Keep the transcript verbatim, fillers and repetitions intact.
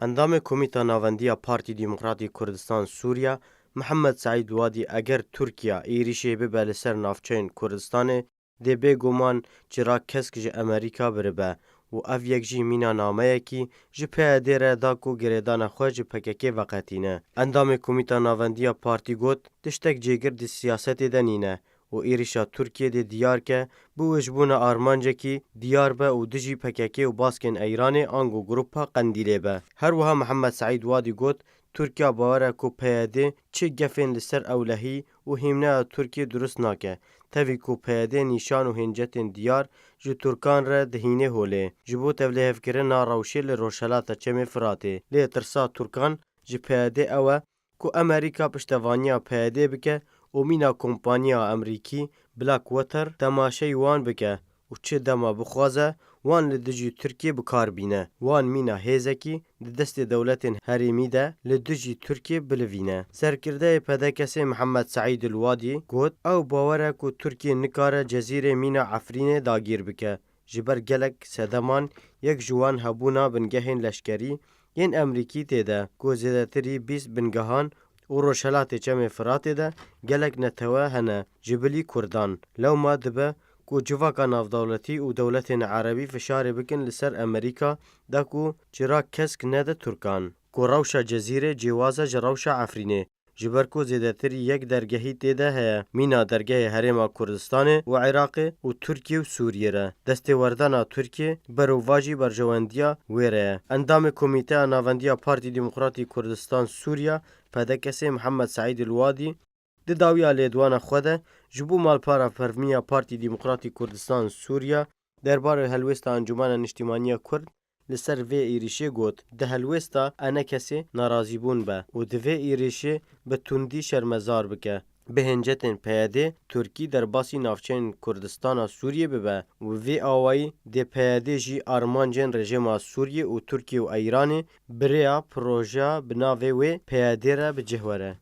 Endamê Komîta Navendî ya Partî Demokratî Kurdistan Sûriya, Mihemed Seîd Wadî, eger Tirkiya êrîşê bibe li ser navçeyên Kurdistanê, dê bêguman çira kesk ji Amerîka biribe û ev yek jî mîna nameyekî ji P Y D re da ku girêdana xwe ji P K K veqetîne. Endamê Komîta Navendî ya Partî got, tiştek cêgir di siyasetê de nîne û êrîşa Tirkiyê dê diyar ke, bi wêjbûna armancekî diyar be û dijî P K K û baskên Eyranê ango grupa Qendîlê be. Her wiha Mihemed Seîd Wadî got, Tirkiya bawer e ku P Y D çi gefên li ser ewlehî û hîmneya Tirkiyê durust nake, tevî ku P Y D nîşan û hêncetên diyar ji Tirkan re dihîne holê ji bo tevlihevkirina rewşê li rojhelata Çemê Firatê. Lê tirsa Tirkan ji P Y D ew e ku Amerîka piştevaniya P Y D bike û mîna kompaniya Amerîkî Blackwater temaşeyî wan bike û çi dema bixwaze wan li dijî Tirkiyê bi kar bîne. Wan mîna hêzekî di destê dewletên herêmî de li dijî Tirkiyê bilivîne. Serkirdeyê P D K S'ê Mihemed Seîd El Wadî got, ew bawer e ku Tirkiye nikare Cezîrê mîna Efrînê dagîr bike. Ji ber gelek sedeman yek ji wan hebûna bingehên leşkerî yên Amerîkî tê de, ku zêdetirî bîst bingehan û rojhelatê Çemê Firatê de gelek netewe hene ji bilî Kurdan. Lewma dibe ku civaka navdewletî û dewletên Erebî fişarê bikin li ser Amerîka da ku çira kesk nede Tirkan, ku rewşa Cezîrê cêwaz e ji rewşa Efrînê. Ji ber ku zêdetirî yek dergehî tê de heye, mîna dergehê Herêma Kurdistanê û Iraqê û Tirkiye û Sûriyê re. Destêwerdana Tirkiye berovajî berjewendiya wê re ye. Endamê Komîteya Navendî ya Partî Demokratî Kurdistan Sûriya, P D K S'ê Mihemed Seîd El Wadî, di dawiya lêdwana xwe de ji bo malpera fermî ya Partî Demokratî Kurdistan Sûriya derbarê helwêsta Encûmena Niştîmaniya Kurd li ser vê êrîşê got, di helwêsta ENKS'ê narazîbûn be û di vê êrîşê bi tundî şermezar bike. Bi hêncetên P Y D Tirkî derbasî navçeyên Kurdistana Sûriyê bibe û vê awayî dê P Y D jî armancên rejîma Sûriyê û Tirkiye û Eyranê bi rêya projeya bi navê wê P Y D re bi cih were.